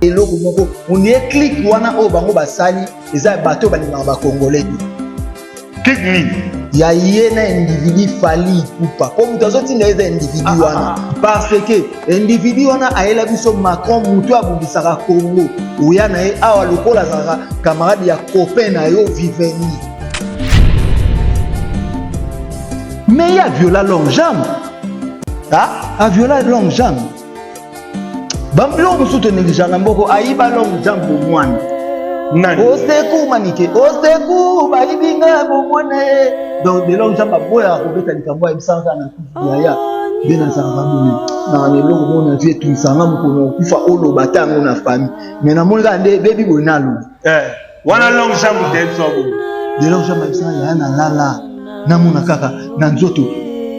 Eloko moko on clique wana oyo bango basali eza bato balingaka ba congolais te. Clique nini? Ya ye na individu Fally Ipupa po moto azotinda ye eza individu ah, wana ah, ah. parce que individu wana ayela biso Macron moto abundisaka Congo oya na ye awa lokola azalaka camarade ya copain na yo Vivendi mais ye aviola longue jambe ah, aviola longue jambe Biloko mosusu to negligea na mboko ayiba longue jambe bomwana oseku manike oseku bayibi nga bomwana ye donc de longue jambe aboyaka kobeta likambo ayebisaka kaka na kufu yaya nde nazalaka boye na eloko moko na vie etungisaka nga mokolo na kokufa oloba ata yango na famille mais namoni kaka nde ebebi boye naloba eh, wana longue jambe te biso boye de longue jambe ayebisaka yaya nalala namona kaka na nzoto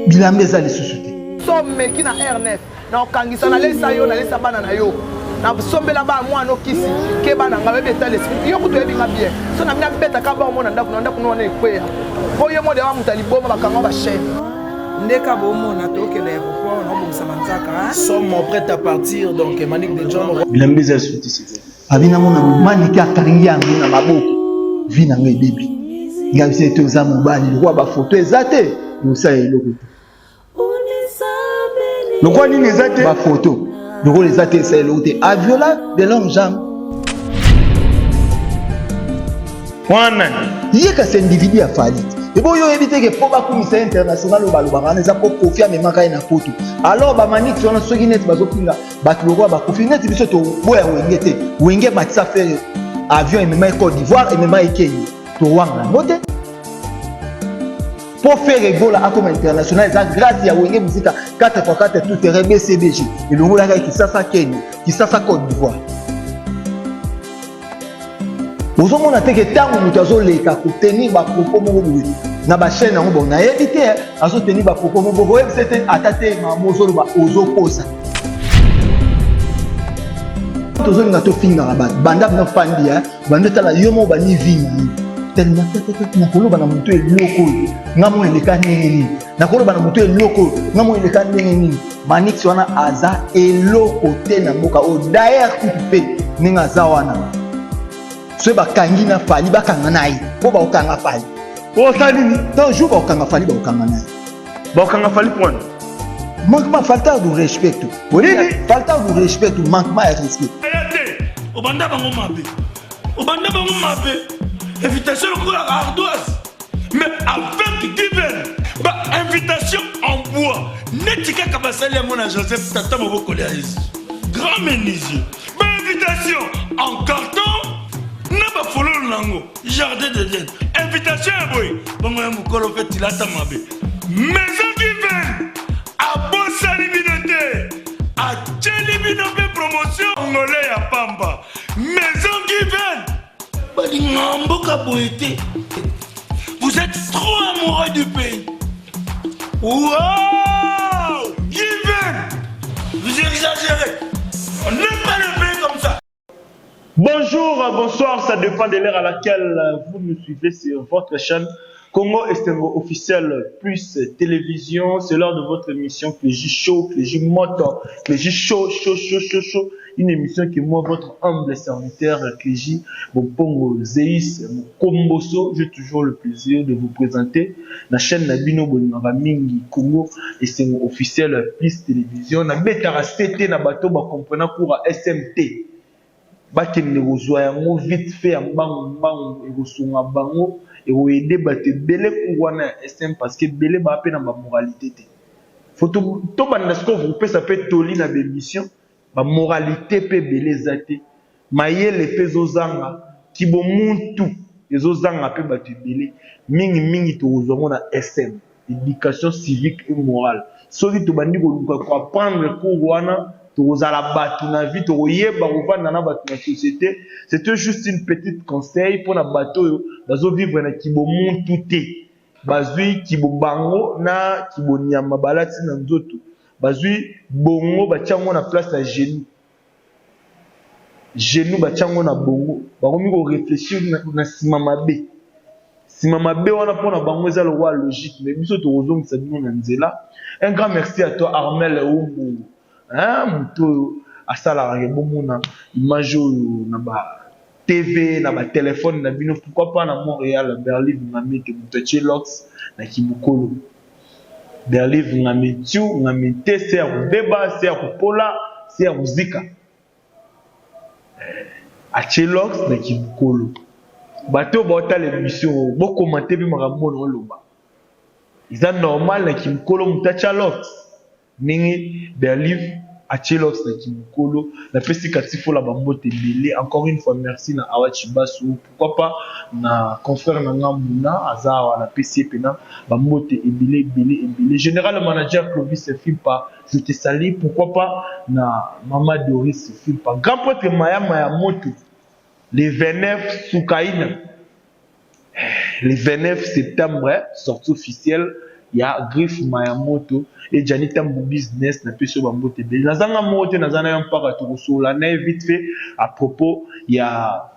bilamba eza lisusu te so meki na r9 Nakokangisa, nalesa yo, nalesa bana na yo. Nasombela ba mwana okisi keba na ngai oyebi etat d'esprit yo kutu oyebi nga bien so na bina beta ka ba omona ndako na ndako wana ekweya po yo mode wa moto ya liboma bakanga ba chaîne ndeka bomona tokende aéroport naobongisa manzaka sommes prêts à partir donc Manick de John Bilamba eza suti sikoyo. Abi namona manike akangi yango na maboko vi na ngai ebebi ngai biso ete oza mobali lokola bafoto eza te osala eloko te Lokola nini eza te? Ba photo. Lokola eza te esa eloko te. Aviola de longue jambe. Wana ye kasi individu ya Fally. Ebo yo oyebi te ke mpo bakumisa ye international oyo balobaka wana eza mpo Koffi amemaka ye na poto. Alors ba Manix wana soki neti bazofinga bato lokola ba Koffi neti biso toboya Wenge te. Wenge matisa Ferre avion emema ye Côte d'Ivoire emema ye Kenya. Towanga yango te. Po Ferre Gola akoma international eza grâce ya Wenge Musica 4x4 tout terrain BCBG elongolaka ye Kisasa Kenya Kisasa Côte d'Ivoire ozomona te ke ntango moto azoleka kotenir bapropos moko boye na bachaîne yango bon nayebi te azotenir bapropos moko bokoyebisa te ata te mama ozoloba ozokosa tozolinga tofingaka bato banda bino fandi bandi otala yo moko bandi vi na yo tellement nakoloba na moto eloko oyo nga moko eleka ndenge nini nakoloba na moto eloko oyo nga moko eleka ndenge nini manix wana aza eloko te na mboka oyo dayer kutu mpe ndenge aza wana soki bakangi na fali bakanga na ye mpo bakokanga fali osala nini donc jour bakokanga fali bakokanga na ye bakokanga fali mpona manquement falta du respect nini falta du respect manquement ya respect Obanda bango mabe. Obanda bango mabe. Invitation lokola ardoise. Mais avec Given, ba invitation en bois. Neti kaka basali yango na Joseph tata mobokoli ya Yesu. Grand menuisier. Ba invitation en carton na ba fololo nango. Jardin d'Eden. Invitation ya boye. Bango ya mokolo pe tilata mabe. Maison Given abosani bino te. Atieli bino mpe promotion ngole ya pamba. Maison Given balingaka mboka boye te. Vous êtes trop amoureux du pays. Wow! Given! Vous exagérez. On n'aime pas le pays comme ça. Bonjour, bonsoir, ça dépend de l'heure à laquelle vous nous suivez sur votre chaîne Congo Esengo officiel plus télévision. C'est l'heure de votre émission Clégie Show, Clégie Moto, Clégie Show, Show, Show, Show, Show. Une émission qui moi, votre humble serviteur Clégie Bopongo Zeus Komboso. J'ai toujours le plaisir de vous présenter la chaîne Nabino Bolingaka Mingi Congo Esengo officiel plus télévision. Na betara CT na bateau ba comprenant cours à SMT. Bakende kozua yango vite fait ya mbangu mbangu ekosunga bango eko aider batu ebele cours wana ya SM parce que ebele ba pe na ba moralite te faut to banda sikoyo kopesa pe toli na ba emission ba moralite pe ebele eza te mayele pe ezo zanga kibomuntu ezo zanga pe batu ebele mingi mingi tokozua yango na SM. Education civique et morale. Soki tobandi koluka ko apprendre cours wana, tokozala batu na vie, tokoyeba kovanda na batu na societe. C'etait juste une petite conseil pona batu oyo bazo vivre na kibomuntu te. Bazui kibobango na kibonyama balati na nzoto. Bazui bongo batie yango na place ya genou. Genou batie yango na bongo. Bakomi ko reflechir na sima mabe. Sima mabe wana pona bango eza lokola logique mais biso tokozongisa bino na nzela. Un grand merci à toi Armel Humbu hein moto oyo. asalaka ke bomona image oyo na ba TV, na ba téléphone na bino, pourquoi pas na Montréal. Berlive Ngamete, moto atie lox na kimokolo. Berlive Ngametiu Ngamete, se ya kobeba, se ya kopola, se ya kozika, atie lox na kimokolo. Bato oyo baotala émission oyo, bokomante mpe makambo na oloba eza normal na kimokolo moto atia lox ndenge Berlive atie lox na kimokolo. Napesi Katifola bambote ebele. Encore une fois, merci na Awa Chibasu, pourquoi pas na confrère na nga Muna aza awa, napesi ye mpena bambote ebele ebele ebele. Général manager Clovis Fimpa, je te salue, pourquoi pas na mama Doris Fimpa, grand prêtre Mayama ya moto. Le 29 Sukaina, le 29 septembre, sortie officielle ya Griffe Mayamoto et Gianni Tambu Business. Napesi yo bambote ebele. Nazanga moko te, naza na yo mpaka tokosolola na ye vite fait à propos ya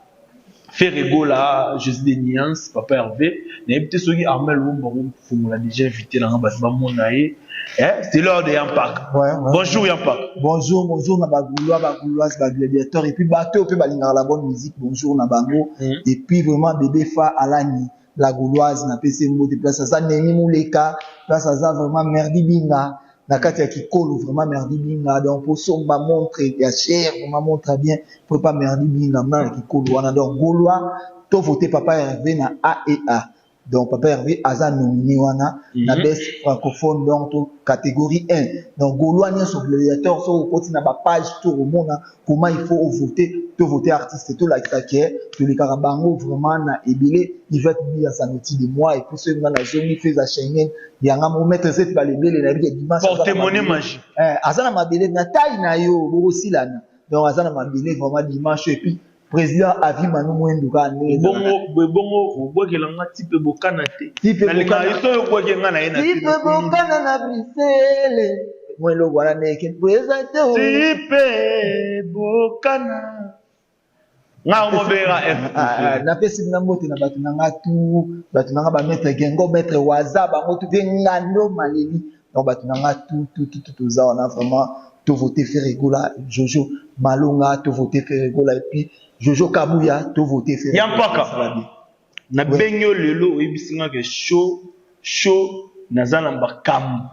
Ferre Gola, Jésus de Nuance, Papa Hervé. Nayebi te soki Armel Wumba kofungola déjà invité nanga, bato bamona ye. C'est l'heure de Yampaka. Ouais. Bonjour Yampaka. Bonjour, bonjour na bagaulois, bagauloise, bagladiateur et puis bato mpe balingaka la bonne musique, bonjour na bango. Et puis vraiment bébé Fa Alani, la gauloise, napesi ye mbote place aza, Nemi Muleka place aza, vraiment Merdi Binga na kati ya kikolo, vraiment Merdi Binga. Donc posomba montre ya cher, vraiment montre bien, po pa Merdi Binga mna na kikolo wana. Donc gaulois, tovote Papa Hervé na AEA. Donc Papa Hervé aza nominé wana na best francophone, donc to catégorie 1. Donc gaulois nyonso, gladiateur, so okoti na bapage to komona comment il faut ovote. Tovote artiste, tolakisa ke tolekaka bango vraiment na ebele. Yvette Bia Sanoti de moi, et puis soki nga nazongi feza Schengen yanga mo maître Zeti balebele, nayebi ke dimanche aza na Porte-monnaie mabele. Magique. Aza na mabele na taille na yo, bokosilana. Donc aza na mabele vraiment dimanche. Et puis président Avi Manu Mwendu kaka ndenge ezalaka. Bongo bongo obwakelanga tipe bokana te. Tipe Nalingaka Bokana. yo soki obwaki nga na ye na Tipe Bokana na Bruxelles, mwa eloko wana ndeke présente. Tipe Bokana nga omobera F. Napesi bino mbote na bato na nga tu, bato na nga bamaître Gengo, maître Waza, bango tu te, Ngando Maleli. Donc bato na nga tu tu tu tu, toza wana vraiment. Tovote Ferre Gola, Jojo Malonga, tovote Ferre Gola, et puis Jojo Kabuya, tovote Ferre. Ya mpaka nabengi yo lelo, oyebisi nga ke show show naza na makambo.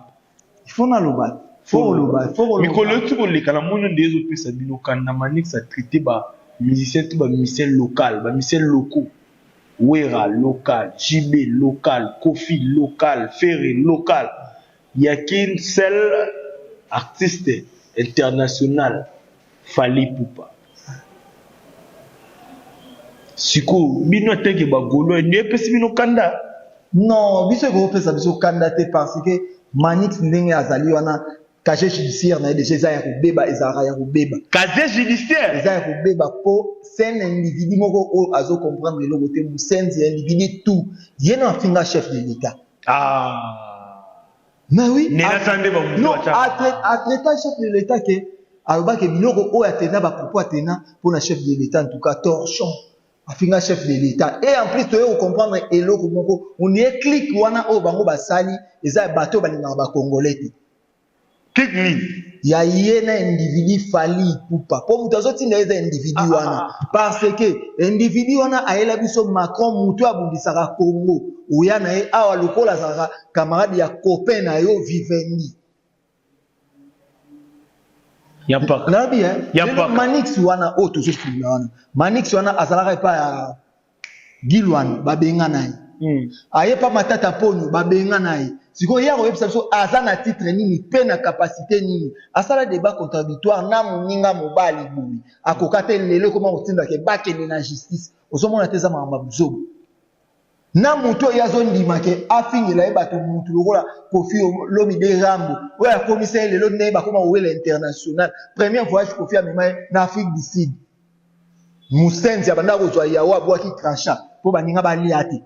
Il faut naloba, faut koloba, faut koloba. Mikolo euti koleka, na moni nde ezopesa bino kanda. Manix atraité bamusicien to bamusicien local, bamusicien locaux: Wera local, JB local, Kofi local, Ferre local, yaki seul artiste international, Fally Ipupa. Sikoyo bino ateke bagaulois, nde epesi bino kanda? Non, biso ekopesa biso kanda te, parce que Manix ndenge azali wana, casier judiciaire na ye déjà eza ya kobeba, ezalaka ya kobeba. Casier judiciaire? Eza ya kobeba, mpo c'est un individu moko oyo azocomprendre eloko te, mosenzi ya individu tout. Ye na afinga chef de l'État. Ah. Mais oui. Nena sande bamutu. Non, atia. Atraita chef de l'État ke alobaki biloko oyo atena, bapropos atena mpona chef de l'État, en tout cas torchon, afinga chef de l'État. Et en plus toye kocomprendre eloko moko, on dirait clique wana oyo bango basali eza ya bato oyo balingaka bacongolais te. Clique nini? Ya ye na individu Fally Ipupa, mpo moto azotinda ye eza individu wana, parce que individu wana ayela biso Macron, motu abundisaka Congo, oya na ye awa lokola azalaka camarade ya copain na yo Vivendi. Ya mpaka. Nayebi. Ya mpaka. Manix wana oyo tozofungula wana, Manix wana azalaka epai ya Gilwan, babenga na ye. Aye pa Matata Ponyo, babenga na ye. Sikoyo ye akoyebisa biso aza na titre nini mpe na capacité nini asala débat contradictoire na moninga mobali boye, akoka te. Lelo ekoma kotindaka bakende na justice. Ozomona te, eza makambo ya buzoba na motu oyo azondima ke afingela ye bato, mutu lokola Kofi Olomide Rambo oyo akomisa ye lelo ndenge bakoma kowela international. Premier voyage Kofi amema ye na Afrique du Sud, mosenzi abanda kozwa yawo, abwaki crachat mpo baninga balia te.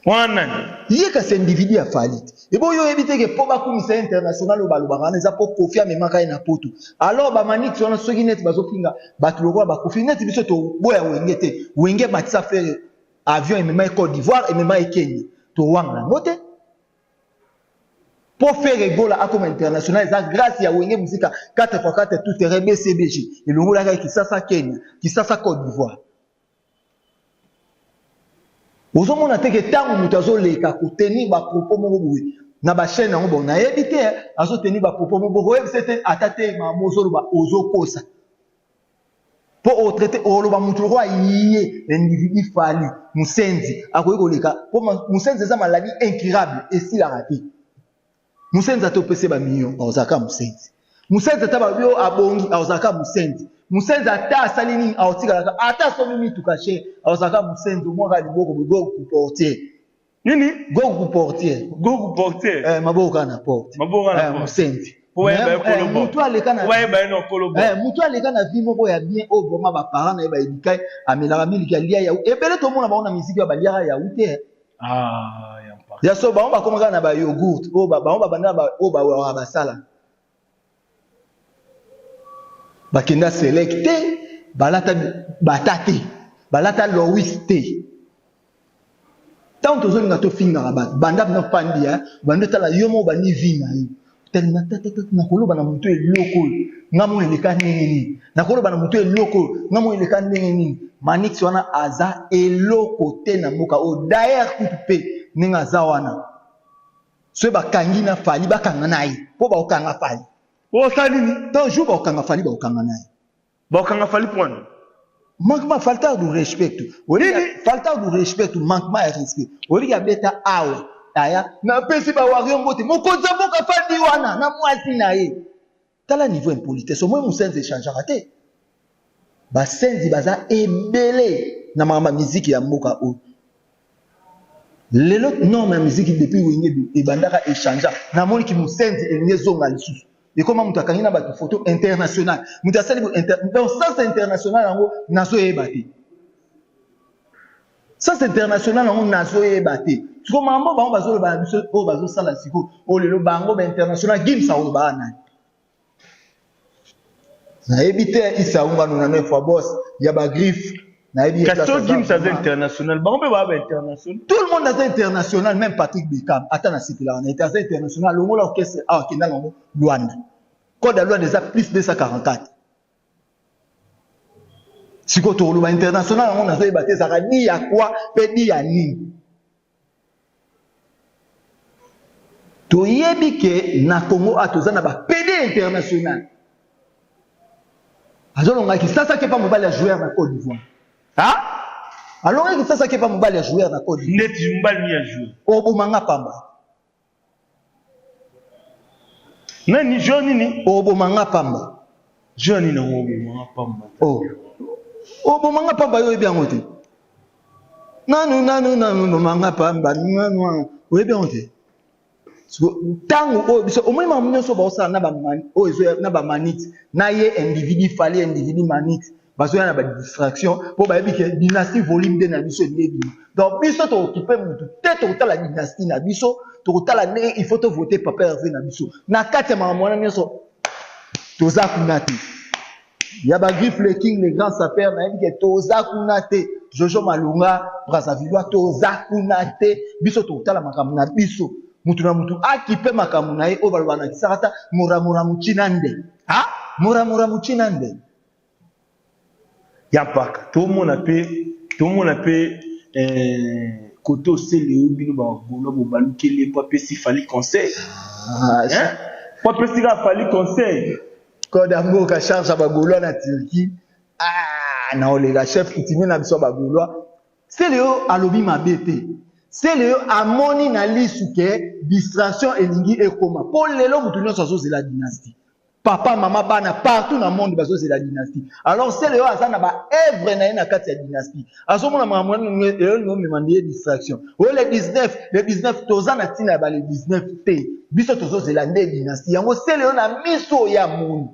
Wana nani? Ye kasi individu ya Fally te. Ebo oyo oyebi te ke mpo bakumisa ye international oyo balobaka wana, eza mpo Kofi amemaka ye na Poto. Alors bamanix wana, soki neti bazofinga bato lokola bakofi, neti biso toboya Wenge te. Wenge matisa Ferre avion, emema ye Côte d'Ivoire, emema ye Kenya, towanga yango te. Po Ferre Gola akoma international eza grace ya Wenge Musica 4x4 tout terrain BCBG elongolaka ye Kisasa Kenya, Kisasa Cote d'Ivoire. Ozomona te ke ntango moto azoleka kotenir ba propos moko boye na ba chaîne yango bon nayebi te azotenir ba propos moko bokoyebisa te ata te mama ozoloba ozokosa Po o traite oloba mutu lokola ye individu fally musenzi akoki koleka po musenzi eza maladie incurable esilaka te musenzi ata opesi ye ba million akozala kaka musenzi musenzi ata balobi oyo abongi akozala kaka musenzi musenzi ata asali nini akotikala kaka ata asombi mituka cher akozala kaka musenzi omwaka liboko gogo portier nini gogo portier gogo portier eh, maboko kaka na porte maboko kaka na eh, musenzi mutu aleka na mutu aleka na vie moko ya bien oyo vraiment ba parents na ye bayebika ye amelaka miliki alia yawu ebele tomona bango na miziki oyo baliaka yawu te ah, ya so bango bakoma kaka na ba yogourt oyo bango babanda oyo bawaka basala bakenda selek te balata bata te balata lowis te Tango tozolinga tofingaka bato banda na fandi eh, bandi otala yo moko bandi vie na yo tali na nakoloba na moto eloko oyo nga moko eleka ndenge nini nakoloba na moto eloko oyo nga moko eleka ndenge nini manix wana aza eloko te na mboka oyo d'ailleurs kutu mpe ndenge aza wana soki bakangi na fali bakanga na ye mpo bakokanga fali osala nini tant jour bakokanga fali bakokanga na ye Bakanga Fally mpo nini? Manquement faltar du respect. Nini? Faltar du respect, manquement ya respect. Oyebi abeta awa aya napesi ba wario mbote mokonzi ya mboka afandi wana na mwasi na ye. Tala niveau impolitesse omoi musenzi echangeaka te. Basenzi baza ebele na makambo ya miziki ya mboka oyo. Lelo norme ya miziki depuis wenge ebandaka echangea. Namoni ki musenzi elingi ezonga lisusu. Ekoma moto akangi na bato photo international. Moto asali inter... donc sens international yango nazoyeba te. Sens international yango nazoyeba te. Siko mambo bango bazoloba na biso oyo bazosala siko oyo lelo bango ba international Gims akoloba nani? Nayebi te Issa Unga 99 fois boss ya ba griffe nayebi ye place Gims aza international bango mpe baa ba international tout le monde aza international même Patrick Beckham ata nasepelaka na ye te aza international alongola orchestre awa akenda nango Luanda code ya Luanda eza plus 244 sikoyo tokoloba international yango nazoyeba te ezalaka di ya kwa mpe di ya nini Toyebi ke na Congo a toza na ba PD international. Azolonga kisasa ke pa mobali ya joueur na Côte d'Ivoire. Ha? Alonga kisasa ke pa mobali ya joueur na Côte d'Ivoire. Ndeti mobali ni ya joueur. Oboma nga pamba. Nani joueur nini? Oboma nga pamba. Joueur nini yango oboma nga pamba? Oh. Oboma nga pamba yo oyebi yango te. Nanu nanu nanu oboma nga pamba nanu oyebi yango te. Ntango oyo biso omoni makambo nyonso baosala na oyo ezoya na bamanix na ye individu fali individu manix bazoya na badistraction mpo bayebi ke dynastie volume 2 na biso elingi ebima donc biso tokokipe motu te tokotala dynastie na biso tokotala ndenge il faut tovote papa herve na biso na kati ya makambo wana nyonso toza kuna te ya ba griffe le king le grand sapeur nayebi ke toza kuna te jojo malunga brazzavillois toza kuna te biso tokotala makambo na biso mutu na mutu akipe makambo na ye oyo baloba na kisakata moramora muchina nde ha moramora muchina nde ya mpaka tomona pe tomona pe eh, kote osele yo bino bagolo bobalukeli ye po apesi fali conseil ah, hein? po apesi kaka fali conseil code ya mboka charge ya bagolois na turquie ah, naolela chef coutumier na biso ya bagolois sele yo alobi mabe te sele yo amoni na lisu ke distraction elingi ekoma mpo lelo moto nyonso azozela dynastie Papa, mama, bana partout na monde bazozela dynastie. Alors sele oyo aza na ba œuvre na ye na kati ya dynastie. Azomona makambo wana eyo omema nde distraction. Oyo le 19, le 19 toza na tina ya ba le 19 te. Biso tozozela nde dynastie. Yango sele oyo na miso oyo ya moni.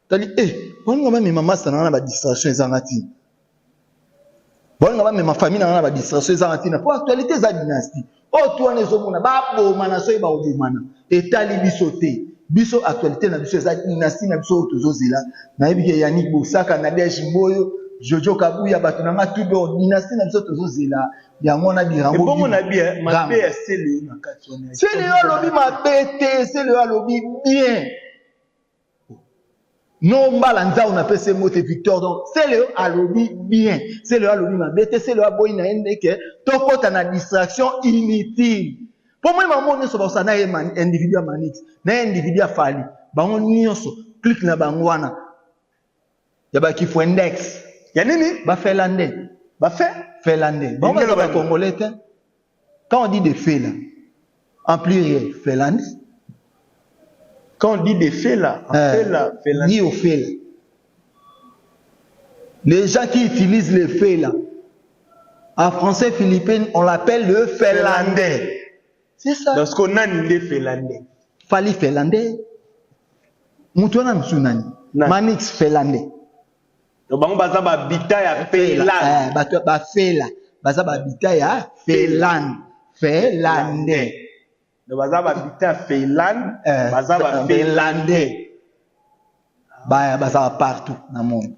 Tali eh baninga bamema masta na nga na ba distraction ezanga tina. Baninga bamema famille na nga na ba distraction ezanga tina. Po actualité eza dynastie. Oyo tu wana ezomona babomana soki bakobomana etali biso te. Biso actualité na biso eza dynastie na biso oyo tozozela. Nayebi ke Yannick Bosaka, Nadège Mboyo, Jojo Kabuya, bato na nga tout donc dynastie na biso tozozela yango wana birango. Ebongo na bien mabe ya Celeo na kati wana. Celeo alobi mabe te, Celeo alobi bien. No mbala nzau na pese mbote Victor donc Celeo alobi bien, Celeo alobi mabe te, Celeo aboyi na ye ndeke tokota na distraction inutile. Po moi bango nyonso bakosala na ye individu ya Manix, na ye individu ya Fally, bango nyonso clique na bango wana ya ba Kifuendex. Ya nini? Ba Finlandais. Ba fe? Finlandais. Bango baza ba Congolais te. Quand on dit des faits là, en pluriel, Finlandais. Quand on dit des faits là, en fait là, Finlandais. Dit au fait là. Les gens qui utilisent les faits là, en français philippin, on l'appelle le Finlandais. C'est ça. Dans ce qu'on a, il est Finlandais. Fally Finlandais. Mutu wana mosusu nani? Manix Finlandais. Donc bango baza ba bita ya Finlande. Bato ba Fela, baza ba bita ya Finlande. Finlandais. Donc baza ba bita ya Finlande, baza ba Finlandais. Ba baza partout na monde.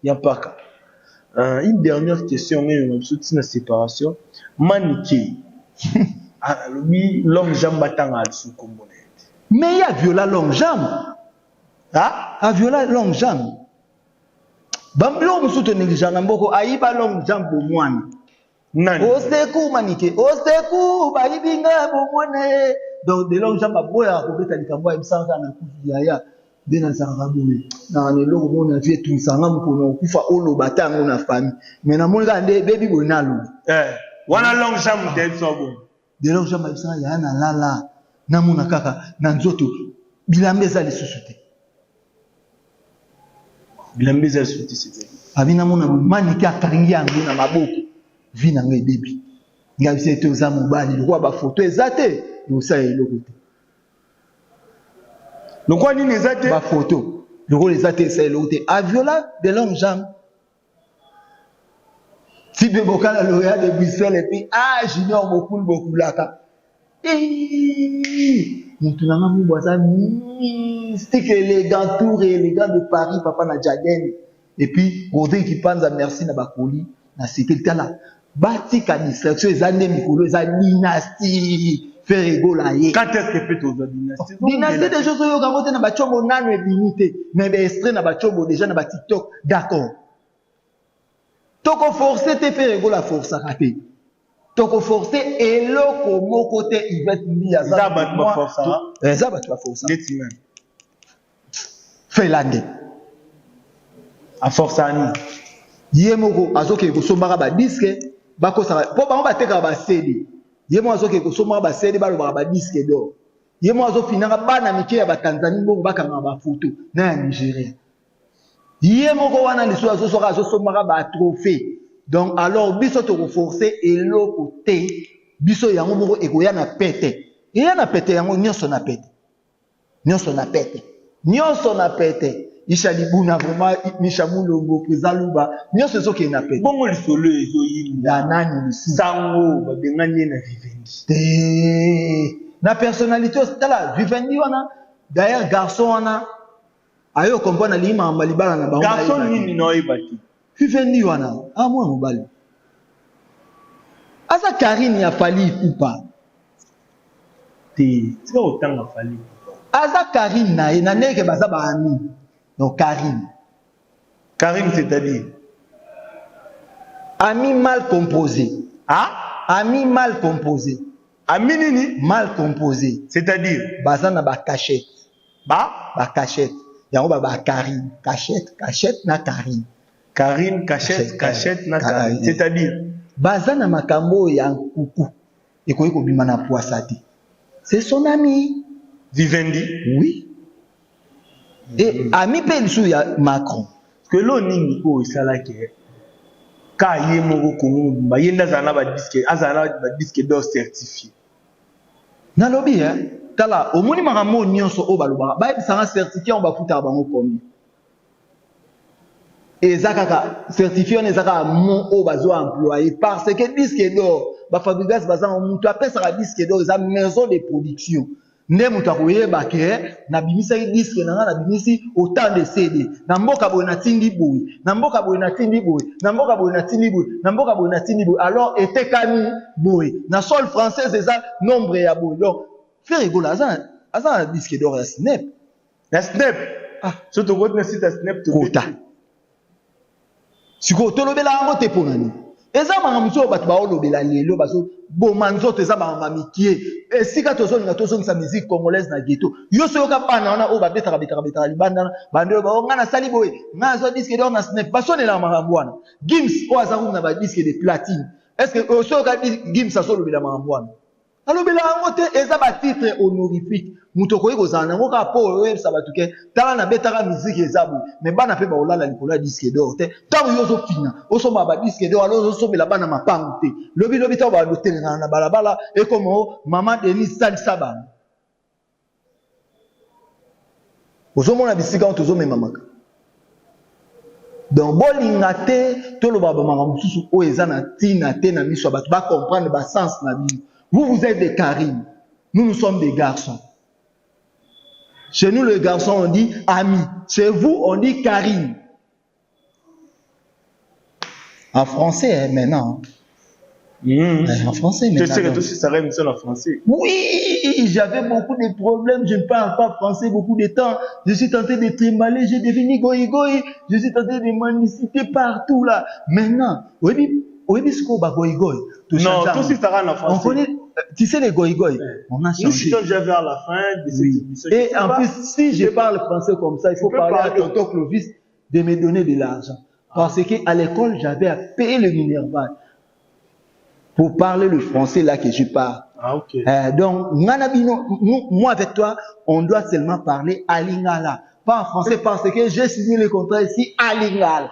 Ya paka. Une dernière question, mais on a une séparation. Manike. Alobi longue jambe batanga sous kombo. Mais il y a viola longue jambe. Ah, a viola longue jambe. Bambilo musu to négliger na mboko ayiba longue jambe bo mwana. Nani? Oseku Manike, oseku bayibinga bo mwana. Donc de longue jambe boya ko beta likambo ayibisanga na kuzu yaya. De na zanga boye. Na na eloko mona vie tout sanga mukono kufa oloba tango na famille. Mais na moni ka nde baby boy na lo. Wana longue jambe de so bon. De longue jambe ayibisanga ya na lala. Na mona kaka na nzoto bilamba eza lisusu te. Bilamba eza lisusu te, c'est vrai. Abi na mona Manike akangi yango na maboko. Vi na ngai baby. Ngai bisa ete oza mobali lokola ba photo eza te, osala eloko te. Lokola nini eza te? Ba photo lokola eza te, esala eloko te. A viola de longue jambe. Tibe Bokala lauréat de Bruxelles et puis ah Junior Bokul Bokulaka. Mutu na nga mubu aza mystique élégant, tour élégant de Paris papa na Jaden. Et puis Rodrigue Kipanza merci na bakoli na sepeli tala batika distraction eza nde mikolo eza dynastie Ferre Gola ye. Quand est-ce que peut oza dynastie? Dynastie déjà ozoyoka yango te na bachombo nano ebimi te, mais ba extrait na bachombo déjà na ba TikTok, d'accord. Toko forcer te Ferre Gola forçaka te. Toko forcer eloko moko te Yvette Mbiya aza Eza bato ba forçaka. Eza bato ba forçaka. Neti nani? Finlandais. A forçaka nini? Ye moko azokende kosombaka ba disque, bakosaka po bango batekaka ba CD. Ye moko azokende kosombaka ba CD, balobaka ba disque d'or. Ye moko azofinaka bana mike ya ba Tanzanie mbongo bakangaka ba photo na ya Nigeria. Ye moko wana lisusu azoswaka azosombaka ba trophée. Donc alors biso toko forcer eloko te, biso yango moko ekoya na pete. Eya na pete yango nyonso na pete. Nyonso na pete. Nyonso na pete. Isha Libuna vraiment Misha Mulongo président Luba nyonso ezokende na pete. Bongo lisolo ezoyinda. Ya nani lisusu? Sango babengani ye na Vivendi. Te. Na personnalité tala Vivendi wana d'ailleurs garçon wana ayo comprendre alingi makambo ya libala na bango. Garçon nini na oyeba te? Vivendi wana ah mwana mobali. Aza Karine ya Fally Ipupa. Te, tika kotanga Fally Ipupa. Aza Karine na ye na ndenge baza ba amis. Donc Karine. Karine c'est-à-dire? Ami mal composé. Ah? Ami mal composé. Ami nini? Mal composé. C'est-à-dire? Baza na ba cachette. Ba? Ba cachette. Yango ba ba Karine. Cachette, cachette na Karine. Karine, cachette, cachette na Karine. C'est-à-dire? Baza na makambo ya nkuku. Ekoki kobima na poisa te. C'est son ami. Vivendi? Oui. Et ami pe lisusu ya Macron. Que lo nini oyo esalaki ka ye moko Congo mobimba ye nde azala na ba disque, azala na ba disque d'or certifié. Nalobi hein, tala omoni makambo nyonso oyo balobaka, bayebisanga certifié yango bafutaka bango combien? Eza kaka certifié wana eza kaka mot oyo bazo employer parce que disque d'or ba Fabregas baza mutu apesaka disque d'or eza maison de production. Nde moto akoyeba ke nabimisaki disque na nga, nabimisi autant de CD. Na mboka boye natindi boye, na mboka boye natindi boye, na mboka boye natindi boye, na mboka boye natindi boye. Alors etekami boye. Na sol française eza nombre ya boye. Donc Ferre Gola aza na aza na disque d'or ya Snep. Na Snep. Ah, so tokoti na site ya Snep to. Kota. Sikoyo tolobela yango te pona nini? Eza makambo mosusu oyo bato baolobela lelo bazoboma nzoto, eza makambo ya mikie. Esika tozolinga tozongisa musique congolaise na ghetto. Yo soki oyoka bana wana oyo babetaka betaka betaka libanda wana, bande oyo bao ngai nasali boye, ngai nazwa disque d'or na Snep. Basonelaka makambo wana. Gims oyo aza kutu na ba disque de platine. Est-ce que osi oyoka Gims azolobela makambo wana? Alobela yango te, eza ba titre honorifique. Moto okoki kozala na yango kaka po oyebisa bato ke tala nabetaka musique eza boye. Mais bana pe bakolala likolo ya disque d'or te. Tango yo ozofina, osombaka ba disque d'or alors ozosombela bana mapangu te. Lobi lobi tango babanda kotelengana na balabala ekoma oh maman Denise salisa bango. Ozomona bisika oyo tozomemamaka. Donc bolinga te toloba ba makambo mosusu oyo eza na ntina te na miso ya bato ba comprendre ba sens na bino. Vous vous êtes des Karine. Nous nous sommes des garçons. Chez nous les garçons on dit ami. Chez vous on dit Karine. En français hein, maintenant. En français maintenant. Tu sais que tout ça émission en français. Oui, j'avais beaucoup de problèmes, je ne parle pas français beaucoup de temps. Je suis tenté de trimballer, j'ai devenu goyi goyi, je suis tenté de mendicité partout là. Maintenant, oui, oui, ce qu'on va goyi goyi. Non, tout ça en français. On connaît, tu sais les goyi goyi. On a changé. Nous chutons déjà vers la fin de cette oui. émission. Et en plus, si je parle français comme ça, il faut parler à Tonton Clovis de me donner de l'argent. Parce que à l'école, j'avais à payer le minerval pour parler le français là que je parle. Ah, ok. Donc, moi avec toi, on doit seulement parler à lingala, pas en français, parce que j'ai signé le contrat ici à lingala.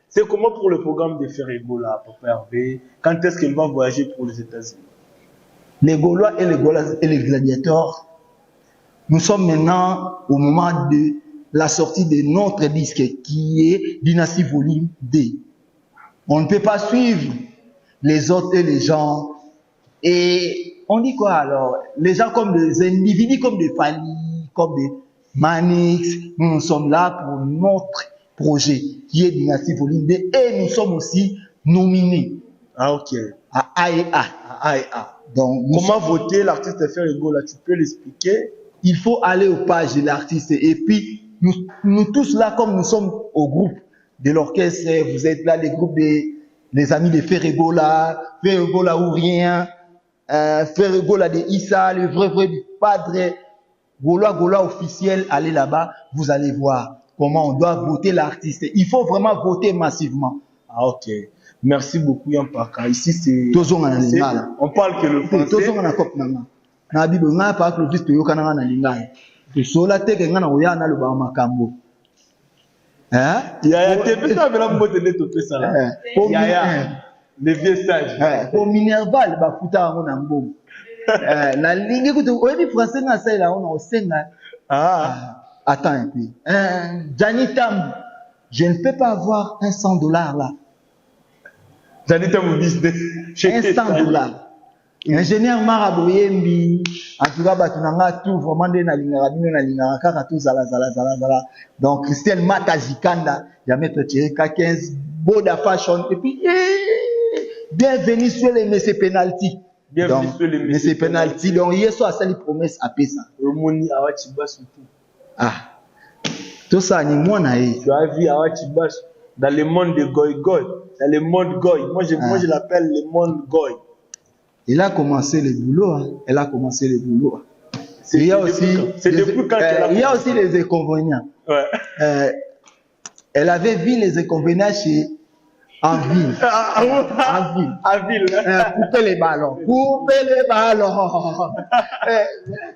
C'est comment pour le programme de Ferre Gola, Papa Hervé? Quand est-ce qu'il va voyager pour les États-Unis? Les Gaulois et les Gaulois et les gladiateurs, nous sommes maintenant au moment de la sortie de notre disque qui est Dynastie Volume D. On ne peut pas suivre les autres et les gens. Et on dit quoi alors? Les gens comme des individus, comme des Fally, comme des Manix, nous, nous sommes là pour notre projet qui est Dynastie Volume D et nous sommes aussi nominés. Ah, ok. À A et A. À A et A. Donc, nous comment voter l'artiste Ferre Gola, tu peux l'expliquer? Il faut aller aux pages de l'artiste et puis nous, nous tous là, comme nous sommes au groupe de l'orchestre, vous êtes là, les groupes des les amis de Ferre Gola, Ferre Gola ou rien, Ferre Gola de Issa, le vrai vrai du Padre, Gaulois, Gaulois officiel, allez là-bas, vous allez voir comment on doit voter l'artiste. Il faut vraiment voter massivement. Ah, ok. Merci beaucoup, Yampaka. Ici, c'est... Tozonga na lingala. On parle que le français. Tozonga na cop nanga. Na bibo nga pa Clovis toyoka nanga na lingala. Tosola te ke nga na koya na loba makambo. Hein? Yaya te pesa bela mbote nde topesa la. Yaya. Le vieux sage. Po Minerval bafuta yango na mbongo. Nalingi kutu oyebi français nga asalela yango na osenga. Ah. Attends un peu. Gianni Tambu, je ne peux pas avoir un $100 là. Gianni Tambu business. Un $100. Ingénieur Mara Boyembi, en tout cas, bato na nga tout vraiment nde nalingaka bino, nalingaka kaka tout zala zala zala zala. Donc Christelle Mata Zikanda, ya maître Thierry K15, Boda Fashion et puis bienvenue sur les Messieurs Penalty. Bienvenue Donc, sur les Messieurs Messieurs Penalty. Donc Yesu asali promesse apesa. Omoni awa Chibasu tout. Ah. Tout ça ni moi na ye. Tu as vu awa Chibasu dans le monde de Goy Goy, dans le monde Goy. Moi je l'appelle le monde Goy. Elle a commencé le boulot, hein. Elle a commencé le boulot. C'est Il y a depuis aussi quand? C'est les depuis quand qu'elle a il y a commencé? aussi les inconvénients. Ouais. Elle avait vu les inconvénients chez en ville. Ah, ah, ouais. En ville. En ville. Couper les ballons. Couper les ballons.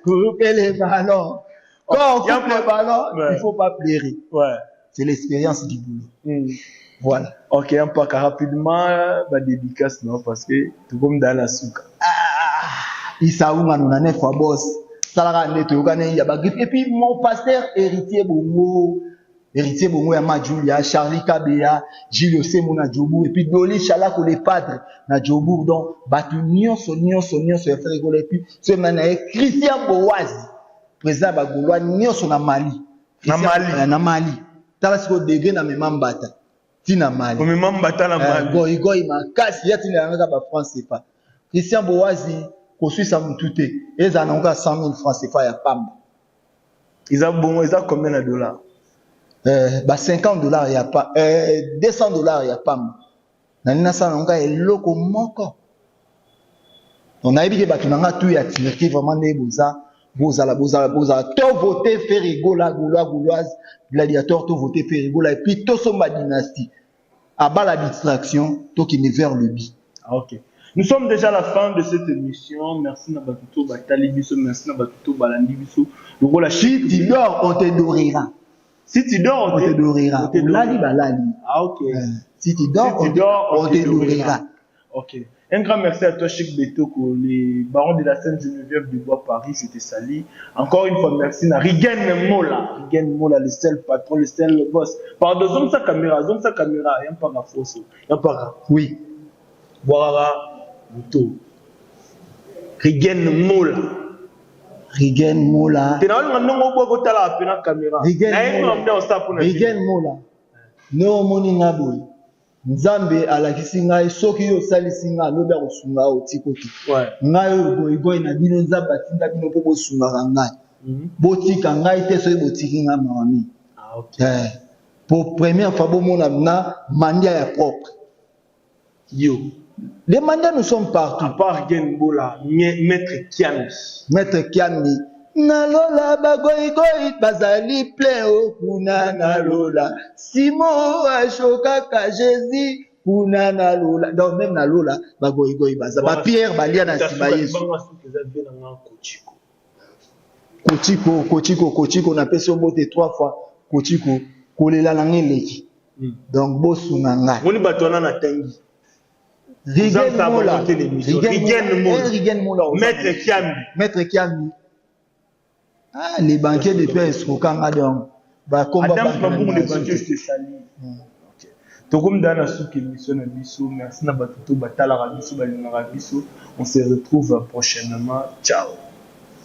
Couper les ballons. Quand on Il y a coupe les pas ballons, Ouais. il faut pas pleurer. Ouais. C'est l'expérience du boulot. Voilà. Ok, un peu rapidement, bah, dédicace, non, parce que tout comme dans la souka. Ah, Issa Ounga, nous en avons boss. Salara Neto, Yogane, Yaba Griffe. Et puis, mon pasteur héritier Bongo, héritier Bongo, Yama Julia, Charlie Kabea, Gilles Semo na Djobour, et puis Dolly Chalako, les padres na Djobour. Donc, Batu, nyonso, nyonso, nyonso, ya Ferre Gola. Et puis, ce manaye, Christian Boaz. Président ya ba Gaulois nyonso na Mali. Na Mali. Eh, na Mali. Tala sikoyo degre na mema mbata. Ti na Mali. Omema mbata na eh, Mali. Goi goi makasi ya tina yanga ba francs CFA. Christian Boazi koswisa mutu te. Ezala na ngo 100 000 francs CFA ya pamba. Eza bongo eza combien na dollars? Eh, ba 50 dollars ya pa eh, 200 dollars ya pamba. Nani nasala nango kaka eloko moko. Donc nayebi ke bato na nga tout ya Turquie vraiment nde boza bozala bozala bozala to voter Ferre Gola Gaulois Gauloise gladiateur to voter Ferre Gola et puis tosomba dynastie à la distraction tokende vers le but. Ah, ok. Nous sommes déjà à la fin de cette émission. Merci na batuto batali biso, merci na batuto balandi biso. Lokola Si tu dors, on te dorira. Si tu dors, on te dorira. Olali balali. Ah ok. Si tu dors, si tu dors, on te dorira. Ok. Un grand merci à toi, Chic Betoko, le baron de la scène Geneviève Dubois Paris, je te salue. Encore une fois, merci na Rigen Mola. Rigen Mola, le seul patron, le seul boss. Pardon, zoom sa caméra, zoom sa caméra, y'a pas la force. Y'a pas. Oui. Voilà, Muto. Rigen Mola. Rigen Mola. Te na olinga ndongo obwa kotala pe na caméra. Rigen Na ye Mola. nde osala mpona Rigen Mola. Ne omoni nga boye. Nzambe alakisi ngai soki yo osalisi ngai alobi akosunga yo otiko te. Ngai oyo goigoi na bino Nzambe atinda bino mpo bosungaka ngai. Botika ngai te soki botiki ngai mawa mingi. Ah, okay. Eh, pour première fois bomona na mandia ya propre. Yo. Les mandats, nous sommes partout. À part Gen Bola, Maître Kiambi. Maître Kiambi. Nalola bagoigoi bazali plein o kuna nalola. Simon ashokaka Jésus kuna nalola. Donc même nalola bagoigoi baza. Ba Pierre balia na sima Yesu. Kotiko kotiko kotiko na pesi mbote trois fois kotiko kolela na ngai eleki. Donc bosunga ngai. Moni bato wana na tangi. Rigen Mola. Rigen Mola. Rigen Mola. Maître Kiambi. Maître Kiambi. Ah, les banquiers de paix escroquanga donc. Ba komba Adam Mabungu les banquiers je te salue. Ok. Tokomi dans la soupe émission na biso. Merci na bato to batalaka biso balingaka biso. On se retrouve prochainement. Ciao.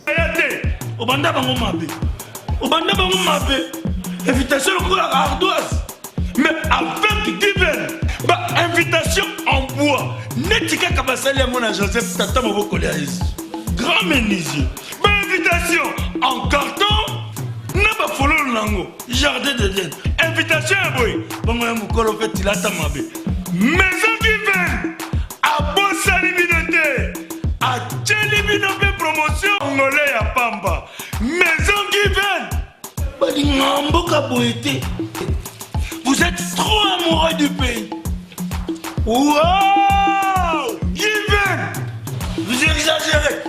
Aya te, obanda bango mabe. Obanda bango mabe. Invitation lokola ardoise. Mais avec Given, ba invitation en bois. Neti kaka basali yango na Joseph tata mobokoli ya Yesu. Grand menuisier. Ba invitation en carton na ba fololo nango jardin d'Eden. Invitation ya boye bongo ya mokolo mpe tilata mabe. Maison Given abosani bino te, atieli bino mpe promotion ngole ya pamba. Maison Given balingaka mboka boye te. Vous êtes trop amoureux du pays. Wow! Given! Vous exagérez.